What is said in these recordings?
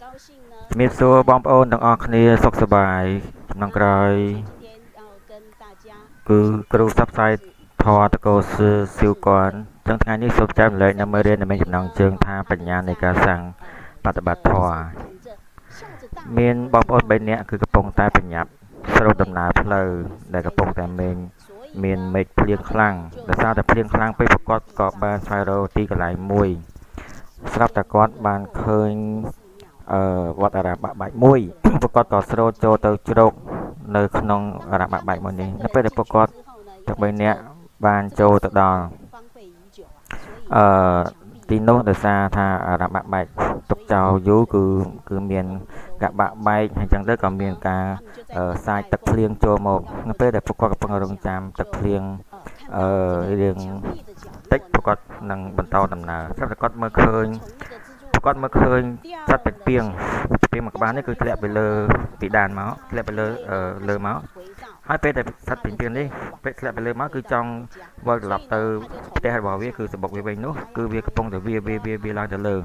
ជំរាបសួរបងប្អូនទាំងអស់គ្នាសុខសប្បាយក្នុងក្រោយគឺគ្រូផ្សព្វផ្សាយធម៌តកោសស៊ីវកនចឹងថ្ងៃនេះសូមចែករំលែកនៅមេរៀនដែលមានចំណងជើងថាបញ្ញានៃការសាងបប្រតិបត្តិធម៌មានបងប្អូន3នាក់គឺកំពុងតែប្រញាប់ស្រូតដំណើរផ្លូវដែលកំពុងតែមានមេឃភ្លៀងខ្លាំងដោយសារតែភ្លៀងខ្លាំងពេកប្រកបក៏បានស្វែងរកទីកន្លែងមួយស្រាប់តែគាត់បានឃើញវត្តអារាមបាក់បែកមួយប្រកបក៏ស្រូតចូលទៅជ្រកនៅក្នុងអារាមបាក់បែកមួយនេះនៅពេលដែលប្រកបទាំង3នាក់បានចូលទៅដល់ទីនោះដោយសារថាអារាមបាក់បែកទុកចោលយូរគឺមានការបាក់បែកហើយចឹងទៅក៏មានការសាយទឹកភ្លៀងចូលមកនៅពេលដែលពួកគាត់កំពុងរងចាំទឹកភ្លៀងរៀងតិចពួកគាត់នឹងបន្តដំណើរស្រាប់តែគាត់មើលឃើញគាត់មើលឃើញសត្វពេពីងមួយក្បាលនេះគឺធ្លាក់ពីលើពីដានមកធ្លាក់ពីលើលើមកហើយពេលដែលសត្វពេពីងនេះពេលធ្លាក់ពីលើមកគឺចង់វិលត្រឡប់ទៅផ្ទះរបស់វាគឺសម្បុកវាវិញនោះគឺវាកំពុងតែវាឡើងទៅលើ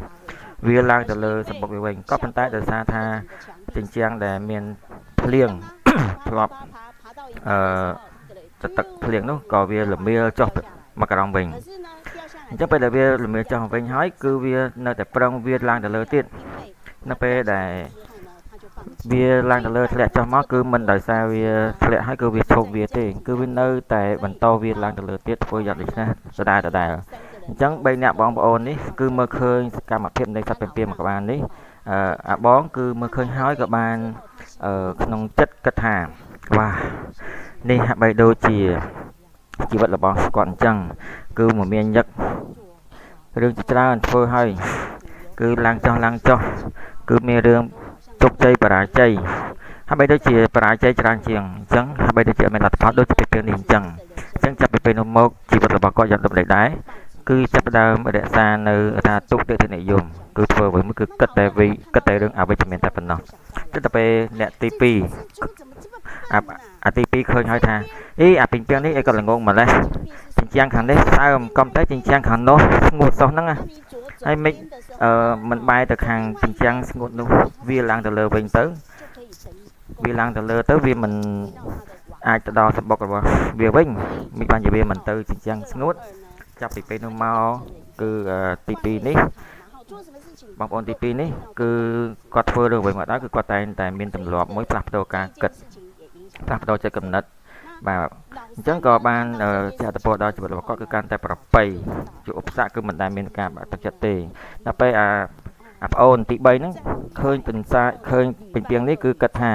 វាឡើងទៅលើសម្បុកវាវិញក៏ប៉ុន្តែដោយសារថាជញ្ជាំងដែលមានភ្លៀងធ្លាប់ទឹកភ្លៀងនោះក៏វាលមៀលចុះមកក្រោមវិញអញ្ចឹងពេលដែលវាលមៀលចុះវិញហើយគឺវានៅតែប្រឹងវាឡើងទៅលើទៀតនៅពេលដែលវាឡើងទៅលើធ្លាក់ចុះមកគឺមិនដោយសារវាធ្លាក់ហើយគឺវាឈប់វាទេគឺវានៅតែបន្តវាឡើងទៅលើទៀតធ្វើយ៉ាងដូច្នេះដដែលអញ្ចឹង3នាក់បងប្អូននេះគឺមើលឃើញសកម្មភាពនៃសត្វពេពីមួយក្បាលនេះអាបងគឺមើលឃើញហើយក៏បានក្នុងចិត្តគិតថាវ៉ានេះហាក់បីដូចជាជីវិតរបស់គាត់អញ្ចឹងគឺមមាញឹករឿងជាច្រើនធ្វើហើយគឺឡើងចុះឡើងចុះគឺមានរឿងជោគជ័យបរាជ័យហាក់បីដូចជាបរាជ័យច្រើនជាងអញ្ចឹងហាក់បីដូចជាមានលទ្ធផលដូចជាពេលនេះអញ្ចឹងចាប់ពីពេលនោះមកជីវិតរបស់គាត់យ៉ាងដូចម្តេចដែរគឺចាប់ផ្ដើមរក្សានៅថាទុតិយនិយមគឺធ្វើអ្វីមួយគឺគិតតែរឿងអវិជ្ជមានតែប៉ុណ្ណោះទៅពេលអ្នកទី2អាទី2ឃើញហើយថាអីអាពីងពាងនេះអីក៏ល្ងងម្លេះជញ្ជាំងខាងនេះសើមកុំតែជញ្ជាំងខាងនោះស្ងួតសោះហ្នឹងណាហើយមិនមិនបែរទៅខាងជញ្ជាំងស្ងួតនោះវាឡើងទៅលើវិញទៅវាឡើងទៅលើទៅវាមិនអាចទៅដល់សម្បុករបស់វាវិញមិនបានជាវាមិនទៅជញ្ជាំងស្ងួតចាប់ពីពេលនោះមកគឺទី2នេះបងប្អូនទី2នេះគឺគាត់ធ្វើរឿងអ្វីមកដល់គឺគាត់តែងតែមានទម្លាប់មួយផ្លាស់ប្ដូរការគិតផ្លាស់ប្ដូរចិត្តគំនិតបាទអញ្ចឹងក៏បានជាអត្តពលដល់ជីវិតរបស់គាត់គឺកាន់តែប្រពៃជាឧបសគ្គគឺមិនដែលមានការបាក់ទឹកចិត្តទេដល់ពេលអាប្អូនទី3ហ្នឹងឃើញពិសាឃើញពីងនេះគឺគិតថា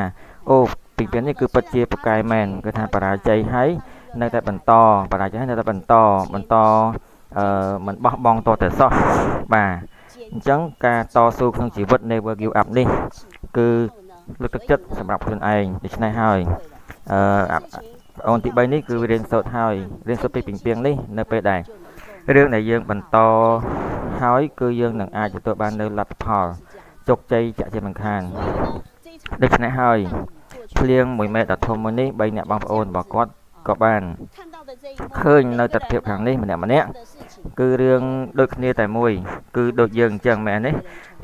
អូពីងនេះគឺពិតជាប្រកែមែនគឺថាបរាជ័យហើយនៅតែបន្តបរាជ័យហើយនៅតែបន្តមិនបោះបង់តតែសោះបាទអញ្ចឹងការតស៊ូក្នុងជីវិត Never Give Up នេះគឺលើកទឹកចិត្តសម្រាប់ខ្លួនឯងដូច្នេះហើយអូនទី3នេះគឺរៀនសូត្រហើយរៀនសូត្រពីពីងនេះនៅពេលដែលរឿងដែលយើងបន្តហើយគឺយើងនឹងអាចទទួលបាននៅលទ្ធផលជោគជ័យជាក់ជាមិនខានដូច្នេះហើយភ្លៀង1ម៉ែត្រដ៏ធំមួយនេះ3នាក់បងប្អូនរបស់គាត់ក៏បានឃើញនៅទិដ្ឋភាពខាងនេះម្នាក់គឺរឿងដូចគ្នាតែមួយគឺដូចយើងអញ្ចឹងមែនទេ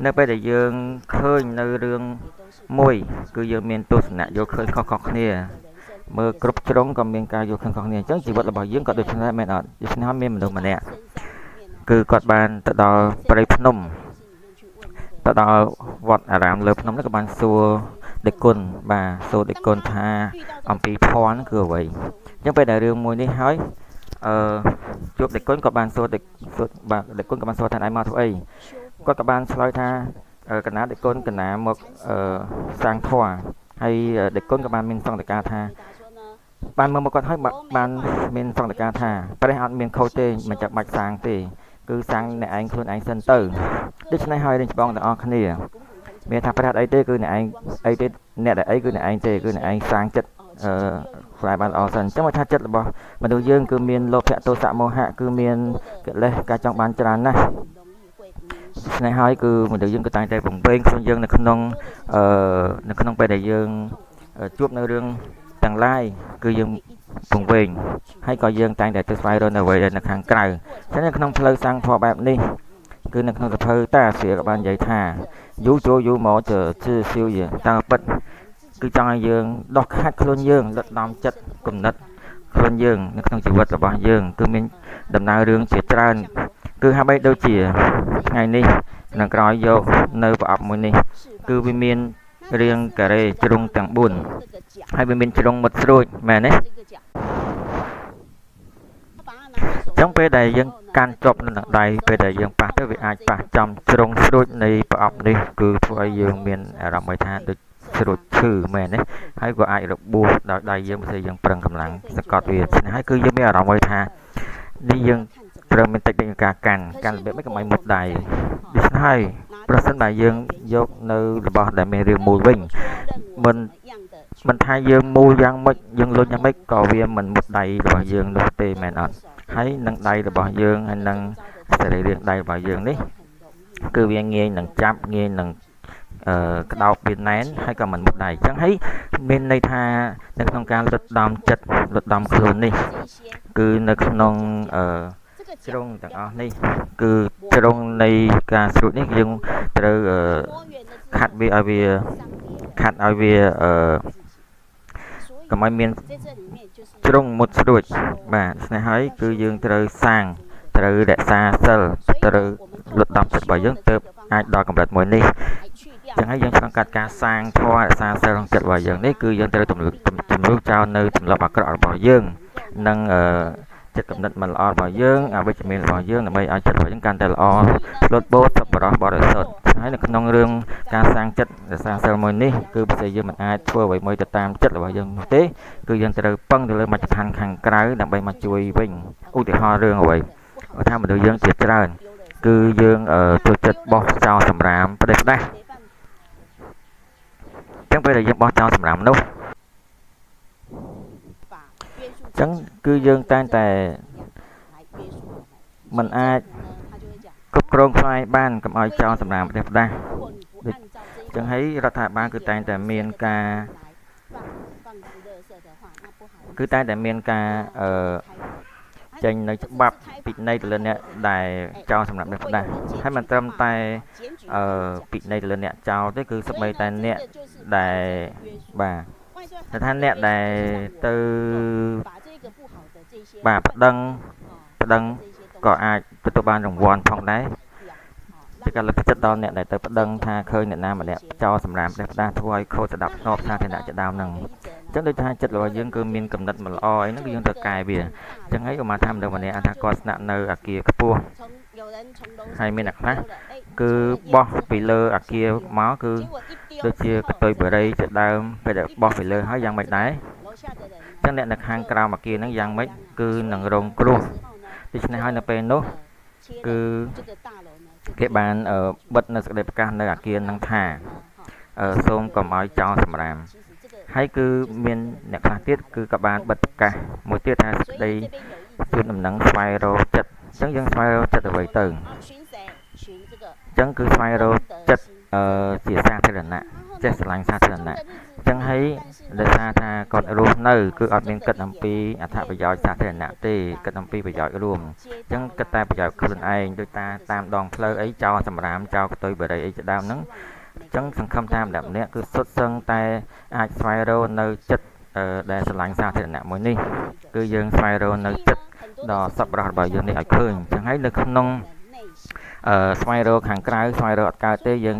នៅពេលដែលយើងឃើញនៅរឿងមួយគឺយើងមានទស្សនៈយល់ឃើញខុសៗគ្នាមើលគ្រប់ជ្រុងក៏មានការយល់ឃើញខុសគ្នាអញ្ចឹងជីវិតរបស់យើងក៏ដូចនេះមែនអត់ដូច្នេះមានមនុស្សម្នាក់គឺគាត់បានទៅដល់ព្រៃភ្នំទៅដល់វត្តអារាមលើភ្នំនេះក៏បានសួរដេចគុណបាទសួរដេចគុណថាអំពីភ័ណ្ឌគឺអ្វីអញ្ចឹងពេលដែលរឿងមួយនេះហើយជួបដេចគុណក៏បានសួរបាទដេចគុណក៏បានសួរថាឯងមកធ្វើអីគាត់ក៏បានឆ្លើយថាកណាដេចគុណកណាមកសាងធម៌ហើយដេចគុណក៏បានមានសង្កតការថាបានមើលមកគាត់ហើយបានមានសង្កតការថាព្រះអត់មានខូចទេមិនចាំបាច់សាងទេគឺសាងអ្នកឯងខ្លួនឯងសិនទៅដូច្នេះហើយនឹងច្បងទាំងអស់គ្នាមានថាព្រះអត់អីទេគឺអ្នកឯងអីទេអ្នកដែលអីគឺអ្នកឯងទេគឺអ្នកឯងសាងចិត្តផ្លែបានល្អសិនអញ្ចឹងមកថាចិត្តរបស់មនុស្សយើងគឺមានលោភៈទោសៈមោហៈគឺមានកិលេសការចង់បានច្រើនណាស់ដូច្នេះហើយគឺមនុស្សយើងគឺតែងតែពង្វេងខ្លួនយើងនៅក្នុងនៅក្នុងពេលដែលយើងជួបនៅរឿងទាំងឡាយគឺយើងពង្វេងហើយក៏យើងតែងតែទៅស្វែងរកនៅអ្វីដែលនៅខាងក្រៅអញ្ចឹងនៅក្នុងផ្លូវសាងធម៌បែបនេះ គឺនៅក្នុងសភៅតាសៀក៏បាននិយាយថាយូចូលយូមកជជសៀវយតាមពិតគឺចង់ឲ្យយើងដោះខាត់ខ្លួនយើងលត់ដំចិត្តគំនិតខ្លួនយើងនៅក្នុងជីវិតរបស់យើងគឺមានដំណើររឿងជាច្រើនគឺហាក់បីដូចជាថ្ងៃនេះនឹងក្រោយយកនៅប្រអប់មួយនេះគឺវាមានរាងការ៉េជ្រុងទាំង4ហើយវាមានជ្រុងមុតស្រួចមែនទេចឹងពេលដែលយើងកាន់ជាប់នៅនឹងដៃពេលដែលយើងប៉ះទៅវាអាចប៉ះចំជ្រុងស្រួចនៃប្រអប់នេះគឺធ្វើឲ្យយើងមានអារម្មណ៍មួយថាដូចស្រួចឈឺមែនទេហើយក៏អាចរបួសដោយដៃយើងបើយើងប្រឹងកម្លាំងសង្កត់វាហើយគឺយើងមានអារម្មណ៍មួយថានេះយើងត្រូវមានតិចតិចការកាន់កាន់របៀបម៉េចកុំឲ្យមុតដៃដូច្នេះហើយប្រសិនបើយើងយកនៅរបស់ដែលមានរាងមូលវិញមិនថាយើងមូលយ៉ាងម៉េចយើងលុញយ៉ាងម៉េចក៏វាមិនមុតដៃរបស់យើងនោះទេមែនអត់ហើយនឹងដៃរបស់យើងហើយនឹងសរីរាង្គដៃរបស់យើងនេះគឺវាងាយនឹងចាប់ងាយនឹងក្តោបវាណែនហើយក៏មិនមុតដៃអញ្ចឹងហើយមានន័យថានៅក្នុងការលត់ដំចិត្តលត់ដំខ្លួននេះគឺនៅក្នុងជ្រុងទាំងអស់នេះគឺជ្រុងនៃការស្រួចនេះយើងត្រូវខាត់វាឲ្យវាខាត់ឲ្យវាកុំឲ្យមានជ្រុងមុតស្រួចបាទស្នេហ៍ហើយគឺយើងត្រូវសាងត្រូវរក្សាសិលត្រូវលត់ដំចិត្តរបស់យើងទើបអាចដល់កម្រិតមួយនេះចឹងហើយយើងឆ្លងកាត់ការសាងធម៌រក្សាសិលក្នុងចិត្តរបស់យើងនេះគឺយើងត្រូវទម្លុះចោលនៅទម្លាប់អាក្រក់របស់យើងនិងចិត្តគំនិតមិនល្អរបស់យើងអវិជ្ជមានរបស់យើងដើម្បីឲ្យចិត្តរបស់យើងកាន់តែល្អស្លូតបូតសប្បុរសបរិសុទ្ធហើយនៅក្នុងរឿងការសាងចិត្តរក្សាសិលមួយនេះគឺបើយើងមិនអាចធ្វើអ្វីមួយទៅតាមចិត្តរបស់យើងនោះទេគឺយើងត្រូវពឹងទៅលើមជ្ឈដ្ឋានខាងក្រៅដើម្បីមកជួយវិញឧទាហរណ៍រឿងអ្វីថាមនុស្សយើងជាច្រើនគឺយើងចូលចិត្តបោះចោលសម្រាមផ្ដេសផ្ដាសចឹងពេលដែលយើងបោះចោលសម្រាមនោះចឹងគឺយើងតែងតែមិនអាចគ្រប់គ្រងខ្លួនឯងបានកុំឲ្យចោលសម្រាមផ្ដេសផ្ដាសចឹងហើយរដ្ឋាភិបាលគឺតែងតែមានការគឺតែងតែមានការចេញនៅច្បាប់ពិន័យទៅលើអ្នកដែលចោលសម្រាប់ផ្ដេសផ្ដាសហើយមិនត្រឹមតែពិន័យទៅលើអ្នកចោលទេគឺសូម្បីតែអ្នកដែលបាទថាអ្នកដែលទៅបាទប្តឹងក៏អាចទទួលបានរង្វាន់ផងដែរជាការលើកទឹកចិត្តដល់អ្នកដែលទៅប្តឹងថាឃើញអ្នកណាម្នាក់ចោលសម្រាមផ្ដេសផ្ដាសធ្វើឲ្យខូចស្ដាប់ធ្នាប់សាធារណៈជាដើមហ្នឹងអញ្ចឹងដូចថាចិត្តរបស់យើងគឺមានកំណត់មិនល្អអីហ្នឹងគឺយើងត្រូវកែវាអញ្ចឹងហើយឧមាថាមនុស្សម្នាក់ថាគាត់ស្នាក់នៅអាគារខ្ពស់ហើយមានអ្នកខ្លះគឺបោះពីលើអាគារមកគឺដូចជាកតុយបរិយជាដើមពេលដែលបោះពីលើហើយយ៉ាងម៉េចដែរអញ្ចឹងអ្នកនៅខាងក្រោមអាគារហ្នឹងយ៉ាងម៉េចគឺនឹងរងគ្រោះដូច្នេះហើយនៅពេលនោះគឺគេបានបិទនៅសេចក្តីប្រកាសនៅអាគារហ្នឹងថាសូមកុំឲ្យចោលសម្រាមហើយគឺមានអ្នកខ្លះទៀតគឺក៏បានបិទប្រកាសមួយទៀតថាសេចក្តីជូនដំណឹងស្វែងរកចិត្តអញ្ចឹងយើងស្វែងរកចិត្តអ្វីទៅអញ្ចឹងគឺស្វែងរកចិត្តជាសាធារណៈចេះស្រឡាញ់សាធារណៈអញ្ចឹងហើយដោយសារថាគាត់រស់នៅគឺអត់មានគិតអំពីអត្ថប្រយោជន៍សាធារណៈទេគិតអំពីប្រយោជន៍រួមអញ្ចឹងគិតតែប្រយោជន៍ខ្លួនឯងដូចតាតាមដងផ្លូវអីចោលសម្រាមចោលកតុយបរិយអីជាដើមហ្នឹងអញ្ចឹងសង្ឃឹមថាម្នាក់ម្នាក់គឺសុទ្ធសឹងតែអាចស្វែងរកនៅចិត្តដែលស្រឡាញ់សាធារណៈមួយនេះគឺយើងស្វែងរកនៅចិត្តដ៏សប្បុរសរបស់យើងនេះឲ្យឃើញអញ្ចឹងហើយនៅក្នុងស្វែងរកខាងក្រៅស្វែងរកអត់កើតទេយើង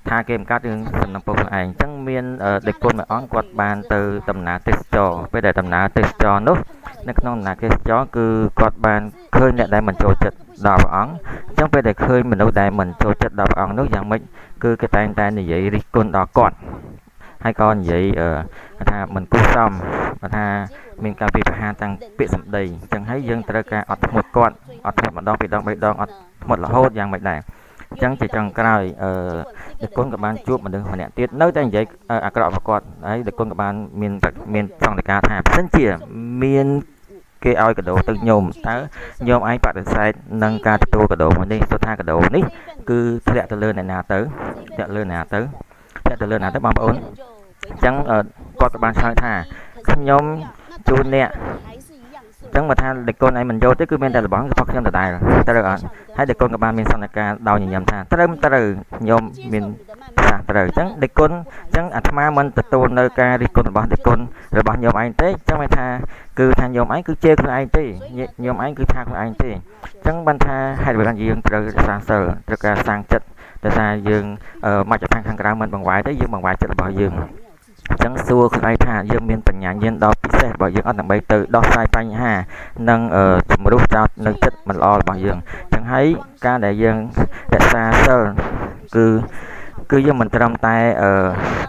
ថាគេមិនកើតយើងសំណពរខ្លួនឯងអញ្ចឹងមានដេចគុណមួយអង្គគាត់បានទៅដំណើរទេសចរពេលដែលដំណើរទេសចរនោះនៅក្នុងដំណើរទេសចរគឺគាត់បានឃើញអ្នកដែលមិនចូលចិត្តដល់ព្រះអង្គអញ្ចឹងពេលដែលឃើញមនុស្សដែលមិនចូលចិត្តដល់ព្រះអង្គនោះយ៉ាងម៉េចគឺគេតែងតែនិយាយរិះគន់ដល់គាត់ហើយក៏និយាយថាមិនគួរសមថាមានការពិភាក្សាទាំងពាក្យសម្ដីអញ្ចឹងហើយយើងត្រូវការអត់ធ្មត់គាត់អត់ធ្មត់ម្ដងពីរដងបីដងអត់ធ្មត់រហូតយ៉ាងម៉េចដែរអញ្ចឹងជាចុងក្រោយដេចគុណក៏បានជួបមនុស្សម្នាក់ទៀតនៅតែនិយាយអាក្រក់របស់គាត់ហើយដេចគុណក៏បានមានសង្កេតការថាបើសិនជាមានគេឲ្យកដោទៅញោមតើញោមឯងបដិសេធនឹងការទទួលកដោមួយនេះសុទ្ធថាកដោនេះគឺធ្លាក់ទៅលើអ្នកណាទៅធ្លាក់លើអ្នកណាទៅធ្លាក់ទៅលើអ្នកណាទៅបងប្អូនអញ្ចឹងគាត់ក៏បានឆ្លើយថាខ្ញុំជូនអ្នក ចឹងបើថាដេកូនឯងមិនយកទេគឺមានតែរបស់របស់ខ្ញុំដដែលត្រូវអត់ហើយដេកូនក៏បានមានសន្និការដោយញញឹមថាត្រូវត្រូវញោមមានប្រសាសន៍ត្រូវអញ្ចឹងដេកូនអញ្ចឹងអាត្មាមិនទទួលនៅការរិះគន់របស់ដេកូនរបស់ញោមឯងទេអញ្ចឹងមានថាគឺថាញោមឯងគឺជេរខ្លួនឯងទេញោមឯងគឺថាខ្លួនឯងទេអញ្ចឹងបានថាហេតុអ្វីបានយើងត្រូវរក្សាសិលត្រូវការសាងចិត្តដោយសារយើងមជ្ឈដ្ឋានខាងក្រៅមិនបង្វែរទេយើងបង្វែរចិត្តរបស់យើងអញ្ចឹងសួរខ្លួនឯងថាយើងមានបញ្ញាញាណដ៏ពិសេសរបស់យើងអត់ដើម្បីទៅដោះស្រាយបញ្ហានិងជំរុះចោលនៅចិត្តមិនល្អរបស់យើងអញ្ចឹងហើយការដែលយើងរក្សាសិលគឺយើងមិនត្រឹមតែ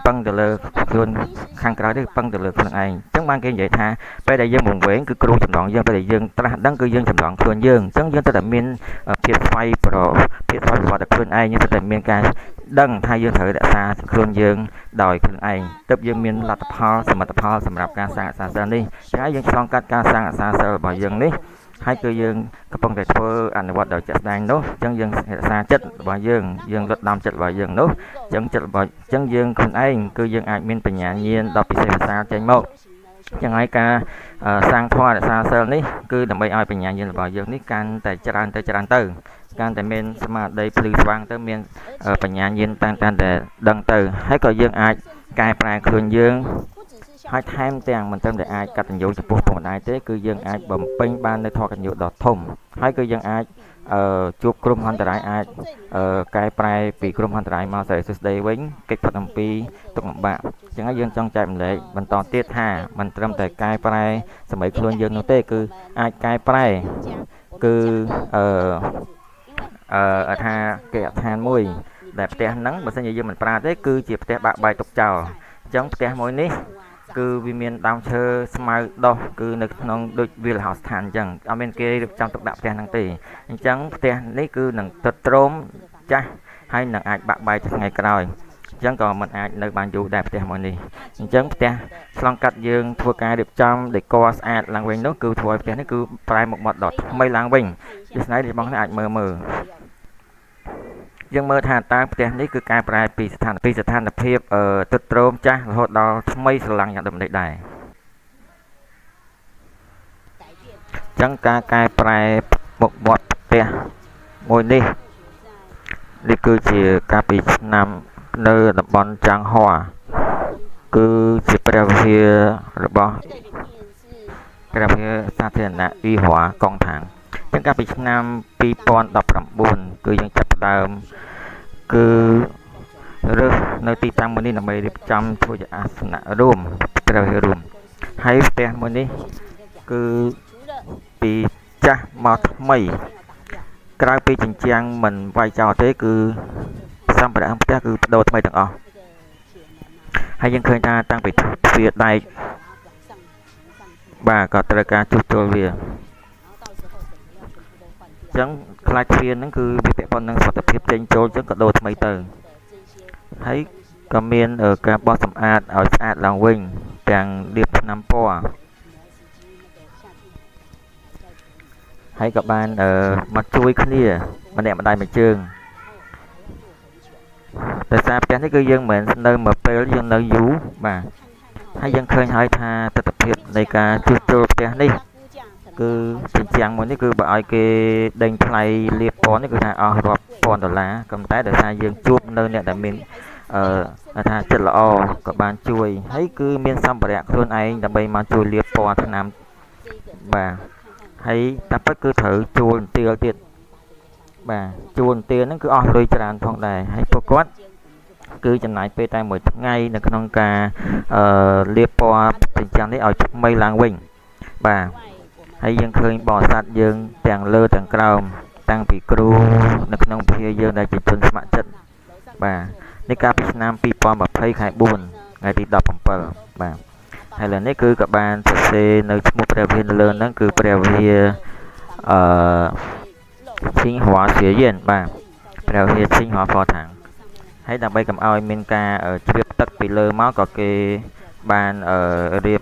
ពឹងទៅលើខ្លួនខាងក្រៅទេពឹងទៅលើខ្លួនឯងអញ្ចឹងបានគេនិយាយថាពេលដែលយើងវង្វេងគឺគ្រូចម្លងយើងពេលដែលយើងត្រាស់ដឹងគឺយើងចម្លងខ្លួនយើងអញ្ចឹងយើងត្រូវតែមានភាពស្វ័យប្រភាពស្វ័យប្រវត្តិខ្លួនឯងយើងត្រូវតែមានការដឹងថាយើងត្រូវរក្សាខ្លួនយើងដោយខ្លួនឯងទើបយើងមានលទ្ធផលសមិទ្ធផលសម្រាប់ការសាងអក្សរសិលនេះហើយយើងឆ្លងកាត់ការសាងអក្សរសិលរបស់យើងនេះហើយគឺយើងកំពុងតែធ្វើអនុវត្តដោយជាក់ស្ដែងនោះអញ្ចឹងយើងរក្សាចិត្តរបស់យើងយើងលត់ដំចិត្តរបស់យើងនោះអញ្ចឹងចិត្តរបស់អញ្ចឹងយើងខ្លួនឯងគឺយើងអាចមានបញ្ញាញាណដ៏ពិសេសពិសាលចេញមកចឹងហើយការសាងធម៌រក្សាសិលនេះគឺដើម្បីឲ្យបញ្ញាញាណរបស់យើងនេះកាន់តែច្រើនទៅច្រើនទៅកាន់តែមានស្មារតីភ្លឺស្វាងទៅមានបញ្ញាញាណតាំងតែដឹងទៅហើយក៏យើងអាចកែប្រែខ្លួនយើងហើយថែមទាំងមិនត្រឹមតែអាចកតញ្ញូចំពោះពុកម្ដាយទេគឺយើងអាចបំពេញបាននៅធម៌កតញ្ញូដ៏ធំហើយគឺយើងអាចជួបគ្រោះមហន្តរាយអាចកែប្រែពីគ្រោះមហន្តរាយមកសិរីសួស្តីវិញកិច្ចផុតអំពីទុក្ខលំបាកអញ្ចឹងហើយយើងចង់ចែកម្លែកបន្តទៀតថាមិនត្រឹមតែកែប្រែសម័យខ្លួនយើងនោះទេគឺអាចកែប្រែគឺអឺថាគេអដ្ឋានមួយដែលផ្ទះហ្នឹងបើសិនជាយើងមិនប្រើទេគឺជាផ្ទះបាក់បែកទុកចោលអញ្ចឹងផ្ទះមួយនេះគឺវាមានដើមឈើស្មៅដុះគឺនៅក្នុងដូចវាលហោស្ថានអញ្ចឹងអត់មានគេរៀបចំទុកដាក់ផ្ទះហ្នឹងទេអញ្ចឹងផ្ទះនេះគឺនឹងទ្រុឌទ្រោមចាស់ហើយនឹងអាចបាក់បែកថ្ងៃក្រោយអញ្ចឹងក៏មិនអាចនៅបានយូរដែរផ្ទះមួយនេះអញ្ចឹងផ្ទះឆ្លងកាត់យើងធ្វើការរៀបចំដេកស្អាតឡើងវិញនោះគឺធ្វើឲ្យផ្ទះនេះគឺប្រែមុខមាត់ដ៏ថ្មីឡើងវិញដូច្នេះរបស់នេះអាចមើលមើលយើងមើលថាតើផ្ទះនេះគឺកែប្រែពីស្ថានភាពទ្រុឌទ្រោមចាស់រហូតដល់ថ្មីស្រឡាំងយ៉ាងដូចម្តេចដែរអញ្ចឹងការកែប្រែមុខមាត់ផ្ទះមួយនេះនេះគឺជាការពីឆ្នាំនៅតំបន់ចាងហ័រគឺជាព្រះវិហាររបស់ព្រះវិហារសាធារណៈអ៊ីហួរកងថាងអញ្ចឹងកាលពីឆ្នាំ2019គឺយើងចាប់ផ្ដើមគឺរើសនៅទីតាំងមួយនេះដើម្បីរៀបចំធ្វើជាអាសនៈរួមព្រះវិហាររួមហើយផ្ទះមួយនេះគឺពីចាស់មកថ្មីក្រៅពីជញ្ជាំងមិនវាយចោលទេគឺសម្ភារៈផ្ទះគឺបដូរថ្មីទាំងអស់ហើយយើងឃើញថាតាំងពីទ្វារដែកបាទក៏ត្រូវការជួសជុលវាអញ្ចឹងខ្លាចទ្វារហ្នឹងគឺវាពាក់ព័ន្ធនឹងសុវត្ថិភាពចេញចូលអញ្ចឹងក៏ដូរថ្មីទៅហើយក៏មានការបោសសម្អាតឲ្យស្អាតឡើងវិញទាំងលាបថ្នាំពណ៌ហើយក៏បានមកជួយគ្នាម្នាក់ម្ដាយមួយជើងដោយសារផ្ទះនេះគឺយើងមិនមែននៅមួយពេលយើងនៅយូរបាទហើយយើងឃើញហើយថាទិដ្ឋភាពនៃការជួសជុលផ្ទះនេះគឺជញ្ជាំងមួយនេះគឺបើឲ្យគេដេញថ្លៃលាបពណ៌នេះគឺថាអស់រាប់ពាន់ដុល្លារក៏ប៉ុន្តែដោយសារយើងជួបនៅអ្នកដែលមានថាចិត្តល្អក៏បានជួយហើយគឺមានសម្ភារៈខ្លួនឯងដើម្បីមកជួយលាបពណ៌ថ្នាំបាទហើយតាមពិតគឺត្រូវជួលទៀលទៀតបាទជួលទៀលហ្នឹងគឺអស់លុយច្រើនផងដែរហើយពួកគាត់គឺចំណាយពេលតែមួយថ្ងៃនៅក្នុងការលាបពណ៌ជញ្ជាំងនេះឲ្យថ្មីឡើងវិញបាទហើយយើងឃើញបរិស័ទយើងទាំងលើទាំងក្រោមតាំងពីគ្រូនៅក្នុងវិហារយើងដែលជាជនស្ម័គ្រចិត្តបាទនេះកាលពីឆ្នាំ2020ខែ4ថ្ងៃទី17បាទហើយឥឡូវនេះគឺក៏បានសរសេរនៅឈ្មោះព្រះវិហារនៅលើហ្នឹងគឺព្រះវិហារឈិងហួរសៀយិនបាទព្រះវិហារឈិងហួរហ្វថាងហើយដើម្បីកុំឲ្យមានការជ្រាបទឹកពីលើមកក៏គេបានរៀប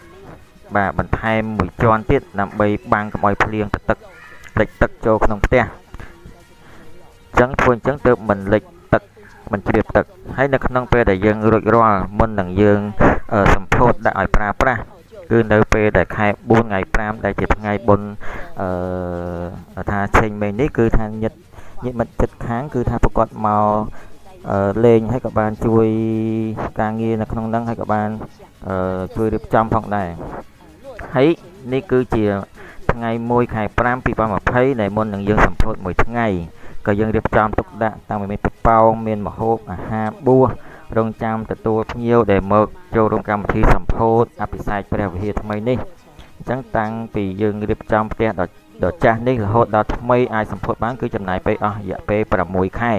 បាទបន្ថែមមួយជាន់ទៀតដើម្បីបាំងកុំឲ្យភ្លៀងទឹកលិចទឹកចូលក្នុងផ្ទះអញ្ចឹងធ្វើអញ្ចឹងទើបមិនលិចទឹកមិនជ្រាបទឹកហើយនៅក្នុងពេលដែលយើងរួចរាល់មុននឹងយើងសម្ពោធដាក់ឲ្យប្រើប្រាស់ គឺនៅពេលដែលខែ4ថ្ងៃ5ដែលជាថ្ងៃបុណ្យអឺថាឆេងមេងនេះគឺថាញាតិមិត្តចិត្តខាងគឺថាប្រកាសមកលេងហើយក៏បានជួយការងារនៅក្នុងហ្នឹងហើយក៏បានជួយរៀបចំផងដែរហើយនេះគឺជាថ្ងៃ1ខែ5 2020ដែលមុននឹងយើងសម្ពោធមួយថ្ងៃក៏យើងរៀបចំទុកដាក់តាំងពីមានប៉ប៉ោងមានម្ហូបអាហារបួសរងចាំទទួលភ្ញៀវដែលមកចូលរួមកម្មវិធីសម្ពោធអភិសេកព្រះវិហារថ្មីនេះអញ្ចឹងតាំងពីយើងរៀបចំផ្ទះដល់ចាស់នេះរហូតដល់ថ្មីអាចសម្ពោធបានគឺចំណាយពេលអស់រយៈពេល6ខែ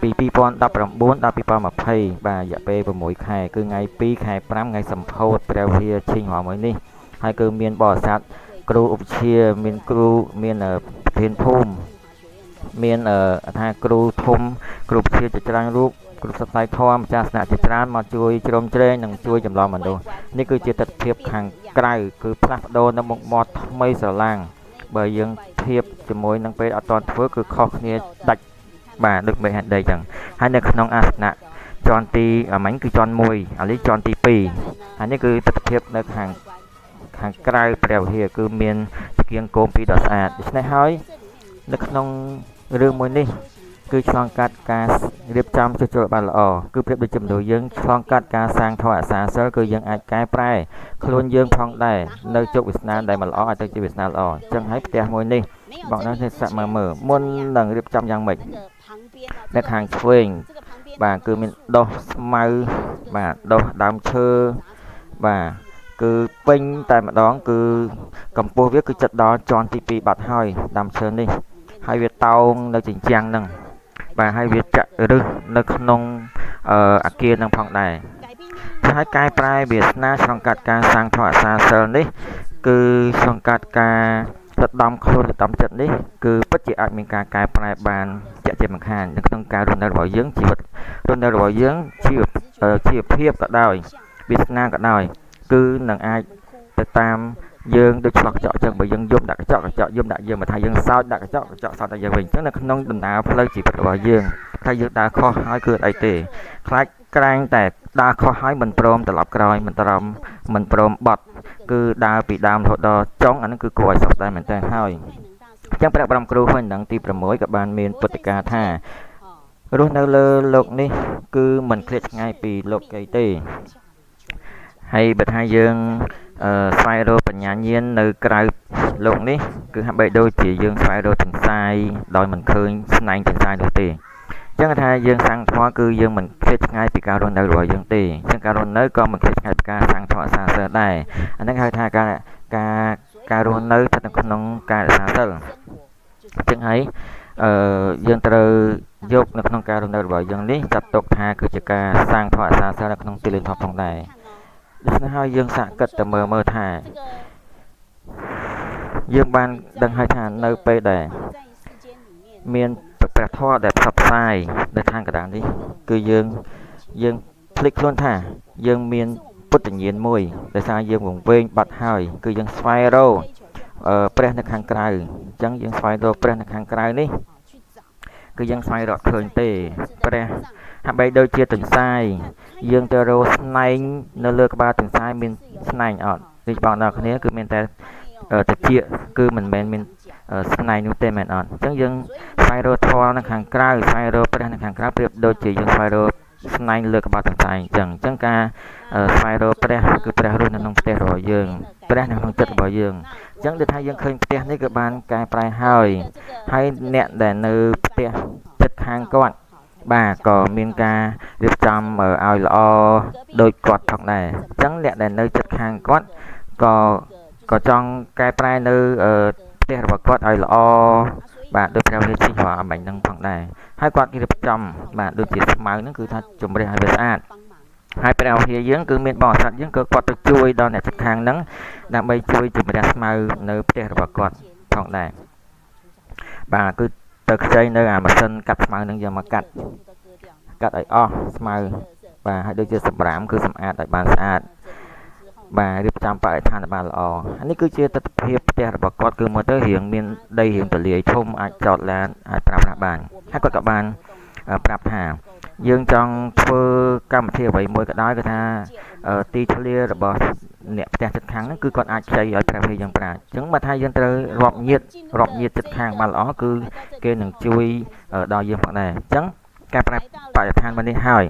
ពី2019ដល់2020បាទរយៈពេល6ខែគឺថ្ងៃ2ខែ5ថ្ងៃសម្ពោធព្រះវិហារឈិញហមួយនេះហើយគឺមានបរិស័ទគ្រូឧបជាមានគ្រូមានប្រធានភូមិមានថាគ្រូធំគ្រូវិទ្យាជាច្រើនរូបគ្រូផ្សព្វផ្សាយធម៌ម្ចាស់ស្នាក់ជាច្រើនមកជួយជ្រោមជ្រែងនិងជួយចម្លងមនុស្សនេះគឺជាទិដ្ឋភាពខាងក្រៅគឺផ្លាស់ប្ដូរនៅមុខមាត់ថ្មីស្រឡាងបើយើងធៀបជាមួយនឹងពេលអត់ទាន់ធ្វើគឺខុសគ្នាដាច់បាទដូចមេហេតុដីចឹងហើយនៅក្នុងអាសនៈជាន់ទីអាមិញគឺជាន់1ឥឡូវជាន់ទី2ហើយនេះគឺទិដ្ឋភាពនៅខាងក្រៅព្រះវិហារគឺមានចង្គៀងគោមពីរដ៏ស្អាតដូច្នេះហើយនៅក្នុងរឿងមួយនេះគឺឆ្លងកាត់ការរៀបចំជួសជុលបានល្អគឺប្រៀបដូចជាមនុស្សយើងឆ្លងកាត់ការសាងធម៌អសាសិលគឺយើងអាចកែប្រែខ្លួនយើងផងដែរនៅជោគវាសនាដែលមិនល្អឲ្យទៅជាវាសនាល្អអញ្ចឹងហើយផ្ទះមួយនេះបងប្អូនទេសៈមើលមុននឹងរៀបចំយ៉ាងម៉េចនៅខាងឆ្វេងបាទគឺមានដុះស្មៅបាទដុះដើមឈើបាទគឺពេញតែម្ដងគឺកម្ពស់វាគឺចិត្តដល់ជាន់ទី2បាត់ហើយដើមឈើនេះហើយវាតោងនៅជញ្ជាំងហ្នឹងបាទហើយវាចាក់ឫសនៅក្នុងអាគារនឹងផងដែរហើយកែប្រែវាសនាឆ្លងកាត់ការសាងធម៌អសាសិលនេះគឺឆ្លងកាត់ការលត់ដំខ្លួនលត់ដំចិត្តនេះគឺពិតជាអាចមានការកែប្រែបានជាក់ជាមិនខាននៅក្នុងការរស់នៅរបស់យើងជីវិតរស់នៅរបស់យើងជីវភាពក៏ដោយវាសនាក៏ដោយគឺនឹងអាចទៅតាមយើងដូចឆ្លោះកញ្ចក់ចឹងបើយើងយំដាក់កញ្ចក់កញ្ចក់យំដាក់យើងបើថាយើងសោចដាក់កញ្ចក់កញ្ចក់សោចដាក់យើងវិញអញ្ចឹងនៅក្នុងដំណើរផ្លូវជីវិតរបស់យើងថាយើងដើរខុសហើយគឺអត់អីទេខ្លាចក្រែងតែដើរខុសហើយមិនព្រមត្រឡប់ក្រោយមិនព្រមបត់គឺដើរពីដើមរហូតដល់ចុងអានឹងគឺគួរឲ្យសោកស្ដាយមែនតើហើយអញ្ចឹងព្រះបរមគ្រូវិញនឹងទី6ក៏បានមានពុទ្ធិកាថារស់នៅលើលោកនេះគឺមិនឃ្លាតឆ្ងាយពីលោកីទេហើយបើថាយើងស្វែងរកបញ្ញាញាណនៅក្រៅលោកនេះគឺហាក់បីដូចជាយើងស្វែងរកទន្សាយដោយមិនឃើញស្នែងទន្សាយនោះទេអញ្ចឹងថាយើងសាងធម៌គឺយើងមិនឃ្លាតឆ្ងាយពីការរស់នៅរបស់យើងទេអញ្ចឹងការរស់នៅក៏មិនឃ្លាតឆ្ងាយពីការសាងធម៌អសាសិលដែរអាហ្នឹងហៅថាការរស់នៅស្ថិតនៅក្នុងការរក្សាសិលអញ្ចឹងហើយយើងត្រូវយកនៅក្នុងការរស់នៅរបស់យើងនេះចាត់ទុកថាគឺជាការសាងធម៌អសាសិលនៅក្នុងទីលានធម៌ផងដែរដូច្នេះហើយយើងសាកគិតទៅមើលថាយើងបានដឹងហើយថានៅពេលដែលមានព្រះធម៌ដែលផ្សព្វផ្សាយនៅខាងកណ្ដាលនេះគឺយើងភ្លេចខ្លួនថាយើងមានពុទ្ធញ្ញាណមួយដោយសារយើងវង្វេងបាត់ហើយគឺយើងស្វែងរកព្រះនៅខាងក្រៅអញ្ចឹងយើងស្វែងរកព្រះនៅខាងក្រៅនេះគឺយើងស្វែងរកឃើញទេព្រះហាក់បីដូចជាទន្សាយយើងទៅរកស្នែងនៅលើក្បាលទន្សាយមានស្នែងអត់នេះបងប្អូនគ្នាគឺមានតែតិចគឺមិនមែនមានស្នែងនោះទេមែនអត់អញ្ចឹងយើងស្វែងរកធម៌នៅខាងក្រៅស្វែងរកព្រះនៅខាងក្រៅប្រៀបដូចជាយើងស្វែងរកស្នែងលើក្បាលទន្សាយអញ្ចឹងការស្វែងរកព្រះគឺព្រះរស់នៅក្នុងផ្ទះរបស់យើងព្រះនៅក្នុងចិត្តរបស់យើងអញ្ចឹងដូចថាយើងឃើញផ្ទះនេះគឺបានកែប្រែហើយហើយអ្នកដែលនៅផ្ទះចិត្តខាងគាត់បាទក៏មានការរៀបចំឲ្យល្អដូចគាត់ផងដែរអញ្ចឹងអ្នកដែលនៅចិត្តខាងគាត់ក៏ចង់កែប្រែនៅផ្ទះរបស់គាត់ឲ្យល្អបាទដូចព្រះរាជារបស់អមិញហ្នឹងផងដែរហើយគាត់រៀបចំបាទដូចជាស្មៅហ្នឹងគឺថាជំរះឲ្យវាស្អាតហើយព្រះវិហារយើងគឺមានបរិស័ទយើងក៏គាត់ទៅជួយដល់អ្នកជិតខាងហ្នឹងដើម្បីជួយជំរះស្មៅនៅផ្ទះរបស់គាត់ផងដែរបាទគឺទៅខ្ចីនៅអាម៉ាស៊ីនកាត់ស្មៅនឹងយកមកកាត់ឲ្យអស់ស្មៅបាទហើយដូចជាសម្រាមគឺសម្អាតឲ្យបានស្អាតបាទរៀបចំបរិស្ថានឲ្យបានល្អអានេះគឺជាទិដ្ឋភាពផ្ទះរបស់គាត់គឺមើលទៅរៀងមានដីរៀងទលាយធំអាចចតឡានអាចប្រើប្រាស់បានហើយគាត់ក៏បានប្រាប់ថាយើងចង់ធ្វើកម្មវិធីអ្វីមួយក៏ដោយគឺថាទីធ្លារបស់ អ្នកផ្ទះជិតខាងហ្នឹងគឺគាត់អាចខ្ចីឲ្យព្រះវិហារយើងប្រើអញ្ចឹងបើថាយើងត្រូវរាប់ញាតរាប់ញាតជិតខាងបានល្អគឺគេនឹងជួយដល់យើងផងដែរអញ្ចឹងការប្រែបរិស្ថានមួយនេះហើយ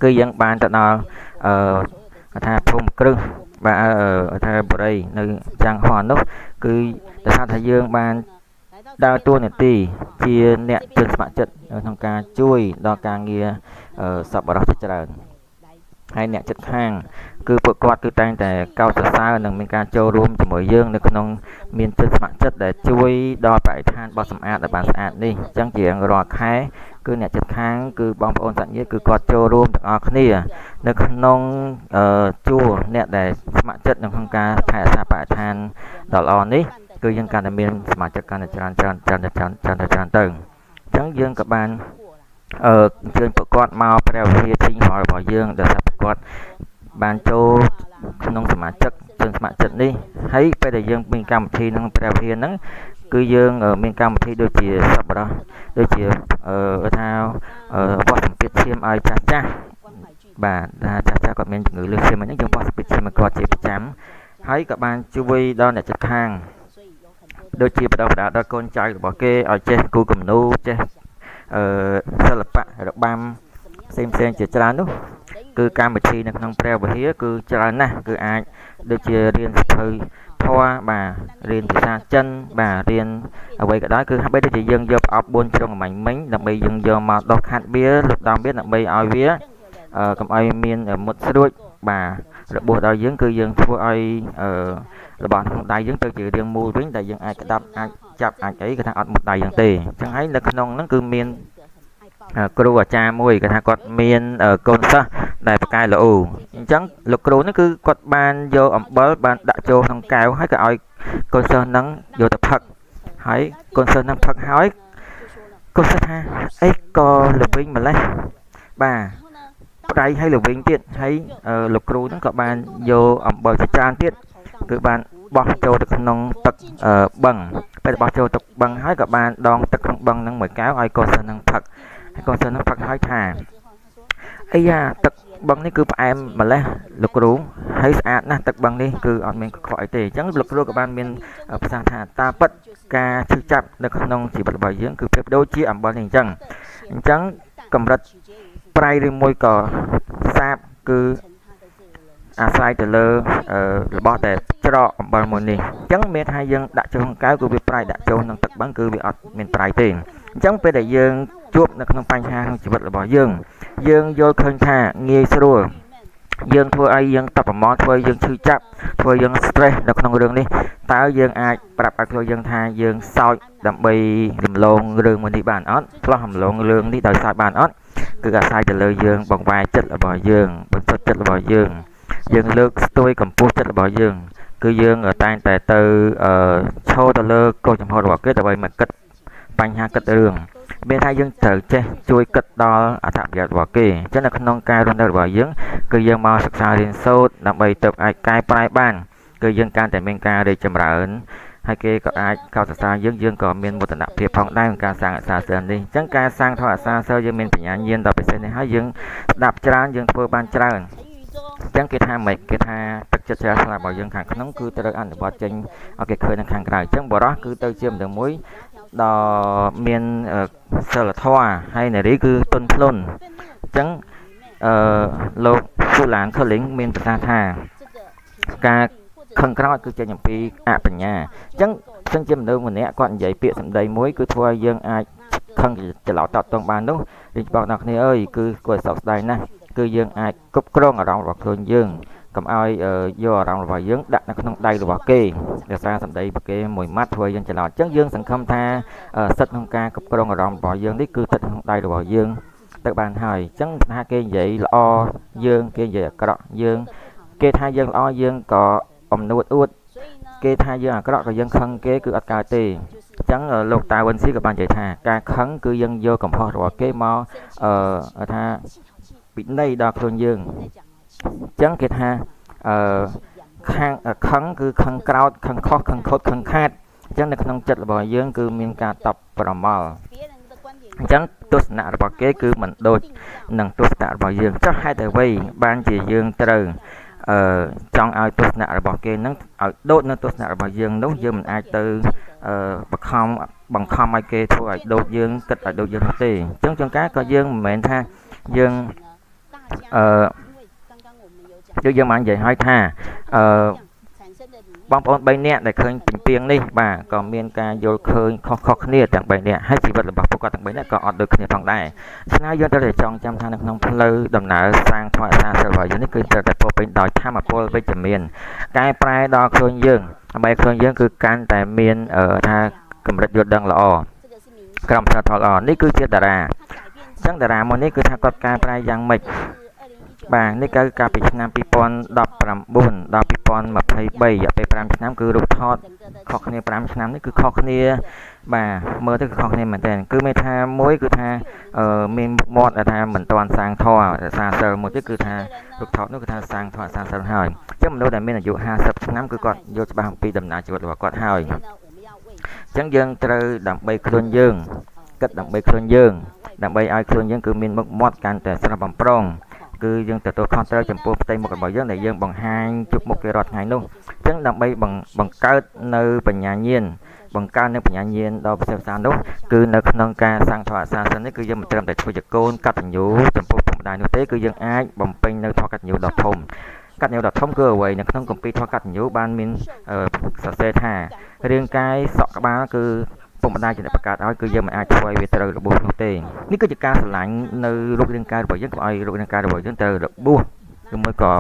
គឺយើងបានទៅដល់អឺថាភូមិគ្រឹះបាទថាបុរីនៅចាំងហោះនោះគឺដោយសារថាយើងបានដើរតួនាទីជាអ្នកជនស្ម័គ្រចិត្តក្នុងការជួយដល់ការងារសប្បុរសជាច្រើនហើយអ្នកជិតខាងគឺពួកគាត់គឺតែងតែកោតសរសើរនិងមានការចូលរួមជាមួយយើងនៅក្នុងមានជនស្ម័គ្រចិត្តដែលជួយដល់បរិស្ថានបោះសម្អាតឲ្យបានស្អាតនេះអញ្ចឹងជារាល់ខែគឺអ្នកជិតខាងគឺបងប្អូនសាច់ញាតិគឺគាត់ចូលរួមទាំងអស់គ្នានៅក្នុងជួរអ្នកដែលស្ម័គ្រចិត្តនៅក្នុងការថែរក្សាបរិស្ថានដ៏ល្អនេះគឺយើងកាន់តែមានសមាជិកកាន់តែច្រើនច្រើនច្រើនច្រើនច្រើនច្រើនទៅអញ្ចឹងយើងក៏បានអញ្ជើញពួកគាត់មកព្រះវិហារជីងហោរបស់យើងដែលថាពួកគាត់បានចូលក្នុងសមាជិកជនស្ម័គ្រចិត្តនេះហើយពេលដែលយើងមានកម្មវិធីក្នុងព្រះវិហារហ្នឹងគឺយើងមានកម្មវិធីដូចជាសប្បុរសដូចជាថាវាស់សម្ពាធឈាមឲ្យចាស់ចាស់បាទថាចាស់ចាស់គាត់មានជំងឺលើសឈាមអញ្ចឹងយើងវាស់សម្ពាធឈាមឲ្យគាត់ជាប្រចាំហើយក៏បានជួយដល់អ្នកជិតខាងដូចជាបដិបដាដល់កូនចៅរបស់គេឲ្យចេះគូគំនូចេះសិល្បៈរបាំផ្សេងផ្សេងជាច្រើននោះគឺកម្មវិធីនៅក្នុងព្រះវិហារគឺច្រើនណាស់គឺអាចដូចជារៀនសៀវភៅធម៌បាទរៀនភាសាចិនបាទរៀនអ្វីក៏ដោយគឺហាក់បីដូចជាយើងយកប្រអប់4ជ្រុងអំញ្ញមិញដើម្បីយើងយកមកដោះខាត់វាលុបដំវាដើម្បីឲ្យវាកុំឲ្យមានមុតស្រួចបាទរបួសដល់យើងគឺយើងធ្វើឲ្យរបស់ក្នុងដៃយើងទៅជារាងមូលវិញដែលយើងអាចក្តាប់អាចចាប់អាចអីគឺថាអត់មុតដៃយើងទេអញ្ចឹងហើយនៅក្នុងហ្នឹងគឺមានគ្រូអាចារ្យមួយគេថាគាត់មានកូនសិស្សដែលប្រកែល្អអញ្ចឹងលោកគ្រូហ្នឹងគឺគាត់បានយកអំបិលបានដាក់ចូលក្នុងកែវហើយក៏ឲ្យកូនសិស្សហ្នឹងយកទៅផឹកហើយកូនសិស្សហ្នឹងផឹកហើយកូនសិស្សថាអីក៏ល្វីងម្លេះបាទប្រៃហើយល្វីងទៀតហើយលោកគ្រូហ្នឹងក៏បានយកអំបិលជាច្រើនទៀតគឺបានបោះចូលទៅក្នុងទឹកបឹងពេលបោះចូលទឹកបឹងហើយក៏បានដងទឹកក្នុងបឹងហ្នឹងមួយកែវឲ្យកូនសិស្សហ្នឹងផឹកហើយកូនសិស្សហ្នឹងផឹកហើយថាអីយ៉ាទឹកបឹងនេះគឺផ្អែមម្លេះលោកគ្រូហើយស្អាតណាស់ទឹកបឹងនេះគឺអត់មានកខ្វក់អីទេអញ្ចឹងលោកគ្រូក៏បានមានប្រសាសន៍ថាតាមពិតការឈឺចាប់នៅក្នុងជីវិតរបស់យើងគឺប្រៀបដូចជាអំបិលនេះអញ្ចឹងកម្រិតប្រៃឬមួយក៏សាបគឺអាស្រ័យទៅលើរបស់ដែលច្រកអំបិលមួយនេះអញ្ចឹងមានថាយើងដាក់ចូលក្នុងកែវគឺវាប្រៃដាក់ចូលក្នុងទឹកបឹងគឺវាអត់មានប្រៃទេអញ្ចឹងពេលដែលយើងជួបនៅក្នុងបញ្ហាក្នុងជីវិតរបស់យើងយើងយល់ឃើញថាងាយស្រួលយើងធ្វើឲ្យយើងតបប្រមល់ធ្វើឲ្យយើងឈឺចាប់ធ្វើឲ្យយើង stress នៅក្នុងរឿងនេះតើយើងអាចប្រាប់ឲ្យខ្លួនយើងថាយើងសោចដើម្បីរំលងរឿងមួយនេះបានអត់ផ្លោះរំលងរឿងនេះដោយសោចបានអត់គឺអាស្រ័យទៅលើយើងបង្វែរចិត្តរបស់យើងបន្សុទ្ធចិត្តរបស់យើងយើងលើកស្ទួយកម្ពស់ចិត្តរបស់យើងគឺយើងតែងតែទៅឈរទៅលើកោចំហរបស់គេដើម្បីមកគិតបញ្ហាគិតរឿងមានថាយើងត្រូវចេះជួយគិតដល់អត្ថប្រយោជន៍របស់គេអញ្ចឹងនៅក្នុងការរស់នៅរបស់យើងគឺយើងមកសិក្សារៀនសូត្រដើម្បីទៅអាចកែប្រែបានគឺយើងកាន់តែមានការរីកចម្រើនហើយគេក៏អាចកោតសរសើរយើងយើងក៏មានមោទនភាពផងដែរក្នុងការសាងអក្សរសិល្ប៍នេះអញ្ចឹងការសាងធម៌អក្សរសិល្ប៍យើងមានបញ្ញាញាណដ៏ពិសេសនេះហើយយើងស្ដាប់ច្រើនយើងធ្វើបានច្រើនអញ្ចឹងគេថាម៉េចគេថាទឹកចិត្តជ្រះថ្លារបស់យើងខាងក្នុងគឺត្រូវអនុវត្តចេញឲ្យគេឃើញនៅខាងក្រៅអញ្ចឹងបុរសគឺទៅជាមនុស្សមួយដ៏មានសិលធម៌ហើយនារីគឺទន់ភ្លន់អញ្ចឹងលោកហ្វូឡានខូលីងមានប្រសាសន៍ថាការខឹងក្រោចគឺចេញអំពីអបញ្ញាអញ្ចឹងចឹងជាមនុស្សម្នាក់គាត់និយាយពាក្យសម្ដីមួយគឺធ្វើឲ្យយើងអាចខឹងច្រឡោតតតងបាននោះរីកបងដល់គ្នាអើយគឺគួរឲ្យសោកស្ដាយណាស់គឺយើងអាចគ្រប់គ្រងអារម្មណ៍របស់ខ្លួនយើងកុំឲ្យយកអារម្មណ៍របស់យើងដាក់នៅក្នុងដៃរបស់គេដោយសារសម្ដីរបស់គេមួយម៉ាត់ធ្វើឲ្យយើងច្រឡោតអញ្ចឹងយើងសង្ឃឹមថាសិទ្ធិក្នុងការគ្រប់គ្រងអារម្មណ៍របស់យើងនេះគឺស្ថិតក្នុងដៃរបស់យើងទៅបានហើយអញ្ចឹងថាគេនិយាយល្អយើងគេនិយាយអាក្រក់យើងគេថាយើងល្អយើងក៏អំនួតអួតគេថាយើងអាក្រក់ក៏យើងខឹងគេគឺអត់កើតទេអញ្ចឹងលោកតាវិនស៊ីក៏បាននិយាយថាការខឹងគឺយើងយកកំហុសរបស់គេមកថាពិន័យដល់ខ្លួនយើងអញ្ចឹងគេថាខាងខឹងគឺខឹងក្រោតខឹងខុសខឹងខូចខឹងខាតអញ្ចឹងនៅក្នុងចិត្តរបស់យើងគឺមានការតបប្រមល់អញ្ចឹងទស្សនៈរបស់គេគឺមិនដូចនឹងទស្សនៈរបស់យើងចុះហេតុអ្វីបានជាយើងត្រូវ អឺចង់ឲ្យទស្សនៈរបស់គេនឹងឲ្យដូចនៅទស្សនៈរបស់យើងនោះយើងមិនអាចទៅអឺបខំបង្ខំឲ្យគេធ្វើឲ្យដូចយើងគិតឲ្យដូចយើងនោះទេអញ្ចឹងជួនកាលក៏យើងមិនមែនថាយើងអឺដូចយើងបាននិយាយឲ្យថាអឺបងប្អូន3នាក់ដែលឃើញពីពីងនេះបាទក៏មានការយល់ឃើញខុសៗគ្នាទាំង3នាក់ហើយជីវិតរបស់ពួកគាត់ទាំង3នាក់ក៏អត់ដូចគ្នាផងដែរស្នើយើងត្រូវតែចងចាំថានៅក្នុងផ្លូវដំណើរសាងធម៌អសាសិលរបស់យើងនេះគឺត្រូវតែពោពេញដោយធម៌ពលវិជ្ជមានកែប្រែដល់ខ្លួនយើងដើម្បីខ្លួនយើងគឺកាន់តែមានថាកម្រិតយល់ដឹងល្អក្រមសីលធម៌ល្អនេះគឺជាតារាអញ្ចឹងតារាមួយនេះគឺថាគាត់កែប្រែយ៉ាងម៉េចបាទនេះគឺកាលពីឆ្នាំ2019ដល់2023រយៈពេល5ឆ្នាំគឺរូបថតខុសគ្នា5ឆ្នាំនេះគឺខុសគ្នាបាទមើលទៅគឺខុសគ្នាមែនទែនគឺមានថាមួយគឺថាមានមុខមាត់ដែលថាមិនទាន់សាងធម៌រក្សាសិលមួយទៀតគឺថារូបថតនោះគឺថាសាងធម៌រក្សាសិលហើយអញ្ចឹងមនុស្សដែលមានអាយុ50ឆ្នាំគឺគាត់យល់ច្បាស់អំពីដំណើរជីវិតរបស់គាត់ហើយអញ្ចឹងយើងត្រូវដើម្បីខ្លួនយើងគិតដើម្បីខ្លួនយើងដើម្បីឲ្យខ្លួនយើងគឺមានមុខមាត់កាន់តែស្រស់បំព្រងគឺយើងទទួលខុសត្រូវចំពោះផ្ទៃមុខរបស់យើងដែលយើងបង្ហាញជួបមុខគេរាល់ថ្ងៃនោះអញ្ចឹងដើម្បីបង្កើតនៅបញ្ញាញាណបង្កើននៅបញ្ញាញាណដ៏ពិសេសពិសាលនោះគឺនៅក្នុងការសាងធម៌អសាសិននេះគឺយើងមិនត្រឹមតែធ្វើជាកូនកតញ្ញូចំពោះពុកម្ដាយនោះទេគឺយើងអាចបំពេញនៅធម៌កតញ្ញូដ៏ធំកតញ្ញូដ៏ធំគឺអ្វីនៅក្នុងគម្ពីរធម៌កតញ្ញូបានមានសរសេរថារាងកាយសក់ក្បាលគឺពុកម្ដាយជាអ្នកបង្កើតឲ្យគឺយើងមិនអាចធ្វើឲ្យវាត្រូវរបួសនោះទេនេះគឺជាការស្រឡាញ់នៅរូបរាងកាយរបស់យើងកុំឲ្យរូបរាងកាយរបស់យើងត្រូវរបួសឬមួយក៏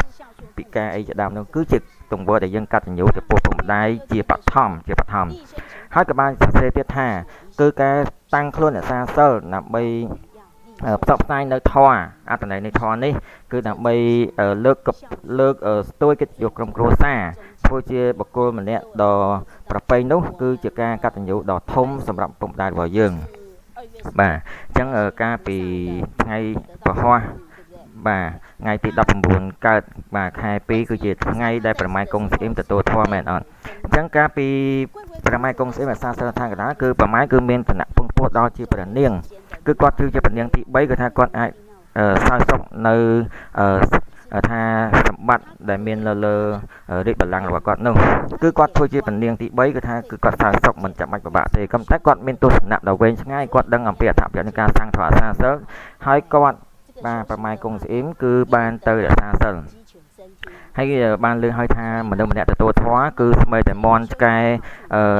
ពិការអីជាដើមនោះគឺជាទង្វើដែលយើងកតញ្ញូចំពោះពុកម្ដាយជាបឋមហើយក៏បានសរសេរទៀតថាគឺការតាំងខ្លួនរក្សាសិលដើម្បីផ្សព្វផ្សាយនៅធម៌អត្ថន័យនៃធម៌នេះគឺដើម្បីលើកស្ទួយកិត្តិយសក្រុមគ្រួសារធ្វើជាបុគ្គលម្នាក់ដ៏ប្រពៃនោះគឺជាការកតញ្ញូដ៏ធំសម្រាប់ពុកម្ដាយរបស់យើងបាទអញ្ចឹងកាលពីថ្ងៃពហុបាទថ្ងៃទី19កើតបាទខែ2គឺជាថ្ងៃដែលប្រម៉ែកុងស្អ៊ីមទទួលធម៌មែនអត់អញ្ចឹងកាលពីប្រម៉ែកុងស្អ៊ីមអាសាសិលឋានកណ្ដាលគឺប្រម៉ែគឺមានឋានៈពងពោះដល់ជាព្រះនាងគឺគាត់គឺជាព្រះនាងទី3គឺថាគាត់អាចសោយសុខនៅថាសម្បត្តិដែលមាននៅលើរាជបល្ល័ង្ករបស់គាត់នោះគឺគាត់ធ្វើជាព្រះនាងទី3គឺថាគឺគាត់សោយសុខមិនចាំបាច់ពិបាកទេក៏តែគាត់មានទស្សនៈដ៏វែងឆ្ងាយគាត់ដឹងអំពីអត្ថប្រយោជន៍នៃការសាងធម៌អាសាសិលហើយគាត់បាទប្រម៉ែកុងស្អ៊ីមគឺបានទៅរក្សាសិលហើយបានលើឲ្យថាមនុស្សម្នាក់ទទួលធម៌គឺស្មើតែមន់ឆ្កែ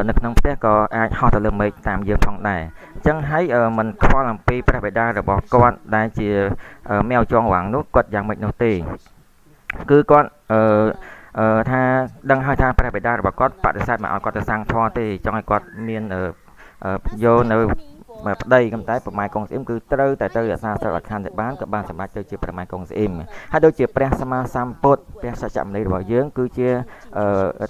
នៅក្នុងផ្ទះក៏អាចហោះទៅលើមេឃតាមយើងផងដែរអញ្ចឹងហើយមិនខ្វល់អំពីព្រះបិតារបស់គាត់ដែលជាមែវចងវាងនោះគាត់យ៉ាងម៉េចនោះទេគឺគាត់ថាដឹងហើយថាព្រះបិតារបស់គាត់បដិសេធមកឲ្យគាត់ទៅសាងធម៌ទេចង់ឲ្យគាត់មានយកនៅប្តីក៏តែប្រម៉ែកុងស្អ៊ីមគឺត្រូវតែទៅរក្សាសិលអខណ្ឌបានក៏បានសម្រេចទៅជាប្រម៉ែកុងស្អ៊ីមហើយដូចជាព្រះសម្មាសម្ពុទ្ធព្រះសច្ចមនីរបស់យើងគឺជា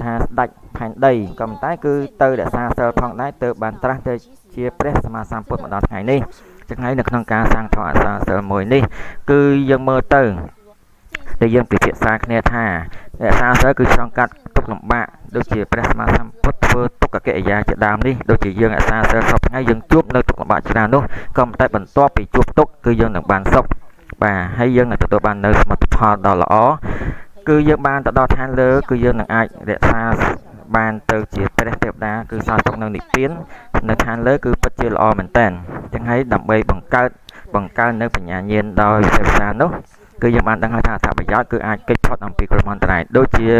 ថាស្ដេចផែនដីក៏តែគឺទៅរក្សាសិលផងដែរទៅបានត្រាស់ទៅជាព្រះសម្មាសម្ពុទ្ធមកដល់ថ្ងៃនេះចឹងហើយនៅក្នុងការសាងធម៌អសាសិលមួយនេះគឺយើងមើលទៅតែយើងពិភាក្សាគ្នាថារក្សាសិលគឺឆ្លងកាត់ទុក្ខលំបាកដូចជាព្រះសម្មាសម្ពុទ្ធធ្វើទុក្ខកិរិយាជាដើមនេះដូចជាយើងរក្សាសិលសពថ្ងៃយើងជួបនៅទុក្ខលំបាកច្រើននោះក៏តែបន្ទាប់ពីជួបទុក្ខគឺយើងនឹងបានសុខបាទហើយយើងនឹងទទួលបាននៅសមិទ្ធផលដ៏ល្អគឺយើងបានទៅដល់ឋានលើគឺយើងនឹងអាចរក្សាបានទៅជាព្រះទេវតាគឺសោយសុខនៅនិព្វាននៅឋានលើគឺពិតជាល្អមែនតើចឹងហើយដើម្បីបង្កើននៅបញ្ញាញាណដោយវិសេសសានោះគឺយើងបានដឹងហើយថាអត្ថប្រយោជន៍គឺអាចគេចផុតអំពីគ្រោះមហន្តរាយដូចជា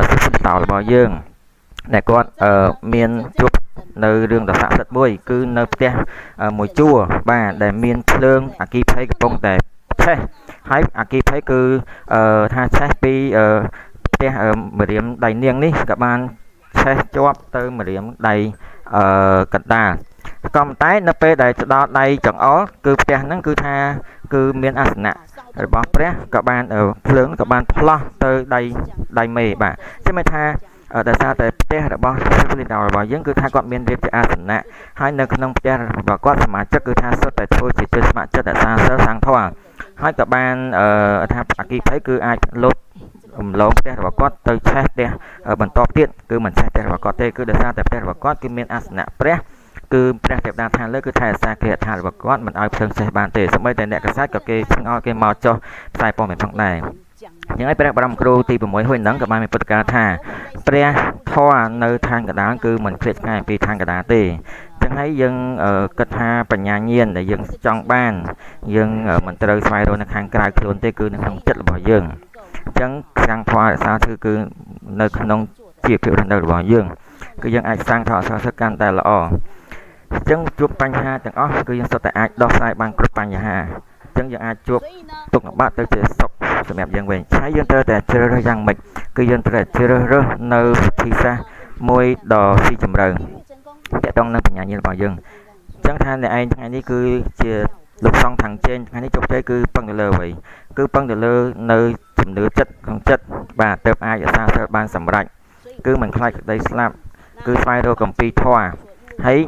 សិទ្ធិតោរបស់យើងដែលគាត់មានជួបនៅរឿងដ៏ស័ក្តិសិទ្ធិមួយគឺនៅផ្ទះមួយជួរបាទដែលមានភ្លើងអគ្គិភ័យកំពុងតែឆេះហើយអគ្គិភ័យគឺថាឆេះពីផ្ទះម្រាមដៃនាងនេះក៏បានឆេះជាប់ទៅម្រាមដៃកណ្ដាលក៏តែនៅពេលដែលទៅដល់ដៃចង្អុលគឺផ្ទះហ្នឹងគឺថាគឺមានអាសនៈរបស់ព្រះក៏បានភ្លើងក៏បានផ្លោះទៅដៃមេបាទចាំមិនថាដោយសារតែផ្ទះរបស់សិទ្ធិរបស់យើងគឺថាគាត់មានរៀបជាអាសនៈហើយនៅក្នុងផ្ទះរបស់គាត់សមាជិកគឺថាសុទ្ធតែធ្វើជាជនស្ម័គ្រចិត្តរក្សាសិលសាងធម៌ហើយក៏បានថាអគ្គិភ័យគឺអាចលុបរំលងផ្ទះរបស់គាត់ទៅឆេះផ្ទះបន្តទៀតគឺមិនឆេះផ្ទះរបស់គាត់ទេគឺដោយសារតែផ្ទះរបស់គាត់គឺមានអាសនៈព្រះគឺព្រះទេវតាឋានលើគឺថែរក្សាគេហដ្ឋានរបស់គាត់មិនឲ្យភ្លើងឆេះបានទេសូម្បីតែអ្នកកសែតក៏គេឆ្ងល់គេមកចុះផ្សាយព័ត៌មានផងដែរ យ៉ាងឯព្រះបរមគ្រូទី6ហួយនឹងក៏បានមានពុទ្ធកាថាព្រះធម៌នៅឋានកណ្ដាលគឺមិនឃ្លាតឆ្ងាយពីឋានកណ្ដាលទេចឹងហើយយើងគិតថាបញ្ញាញាណដែលយើងចង់បានយើងមិនត្រូវស្វែងរកនៅខាងក្រៅខ្លួនទេគឺនៅក្នុងចិត្តរបស់យើងអញ្ចឹងសាំងធម៌រក្សាគឺនៅក្នុងជីវភាពរស់នៅរបស់យើងគឺយើងអាចសាងធម៌អសរកាន់តែល្អអញ្ចឹងជួបបញ្ហាទាំងអស់គឺយើងសុទ្ធតែអាចដោះស្រាយបានគ្រប់បញ្ហាអញ្ចឹងយើងអាចជួបទុក្ខលំបាកទៅជាសុខសម្រាប់យើងវិញហើយយើងត្រូវតែជ្រើសរើសយ៉ាងម៉េចគឺយើងត្រូវតែជ្រើសរើសនៅវិធីសាស្ត្រមួយដ៏ស៊ីជម្រៅទាក់ទងនឹងបញ្ញាញាណរបស់យើងអញ្ចឹងថាអ្នកឯងថ្ងៃនេះគឺជាលោកសង្ឃខាងជេងថ្ងៃនេះជោគជ័យគឺពឹងទៅលើអ្វីគឺពឹងទៅលើនៅជំនឿចិត្តក្នុងចិត្តបាទទើបអាចរក្សាសិលបានសម្រេចគឺមិនខ្លាចក្តីស្លាប់គឺស្វែងរកកម្ពីធម៌ហើយ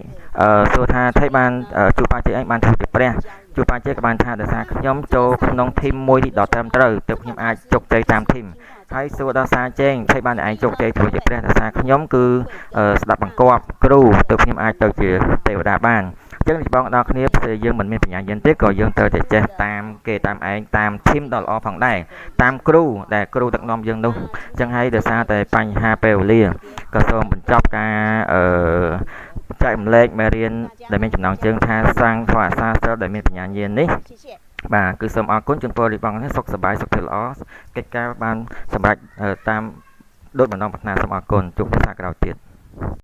សួរថាថៃបានជួបបាជ័យឯងបានធ្វើជាព្រះជួបបាជ័យក៏បានថាដោយសារខ្ញុំចូលក្នុងធីមមួយដ៏ត្រឹមត្រូវទើបខ្ញុំអាចជោគជ័យតាមធីមហើយសួរដល់សាជេងថៃបានឯងជោគជ័យធ្វើជាព្រះដោយសារខ្ញុំគឺស្ដាប់បង្គាប់គ្រូទើបខ្ញុំអាចទៅជាទេវតាបានអញ្ចឹងបងដល់គ្នាផ្សេងយើងមិនមានបញ្ញាញាណទេក៏យើងត្រូវតែចេះតាមគេតាមឯងតាមធីមដ៏ល្អផងដែរតាមគ្រូដែលគ្រូដឹកនាំយើងនោះអញ្ចឹងហើយដោយសារតែបញ្ហាពេលវេលាក៏សូមបញ្ចប់ការចែករំលែកមេរៀនដែលមានចំណងជើងថាសាងធម៌អាសាសិលដែលមានបញ្ញាញាណនេះបាទគឺសូមអរគុណជូនពររីបងនេះសុខសប្បាយសុខភាពល្អកិច្ចការបានសម្រេចតាមដូចបំណងប្រាថ្នាសូមអរគុណជួបគ្នាក្រោយទៀត។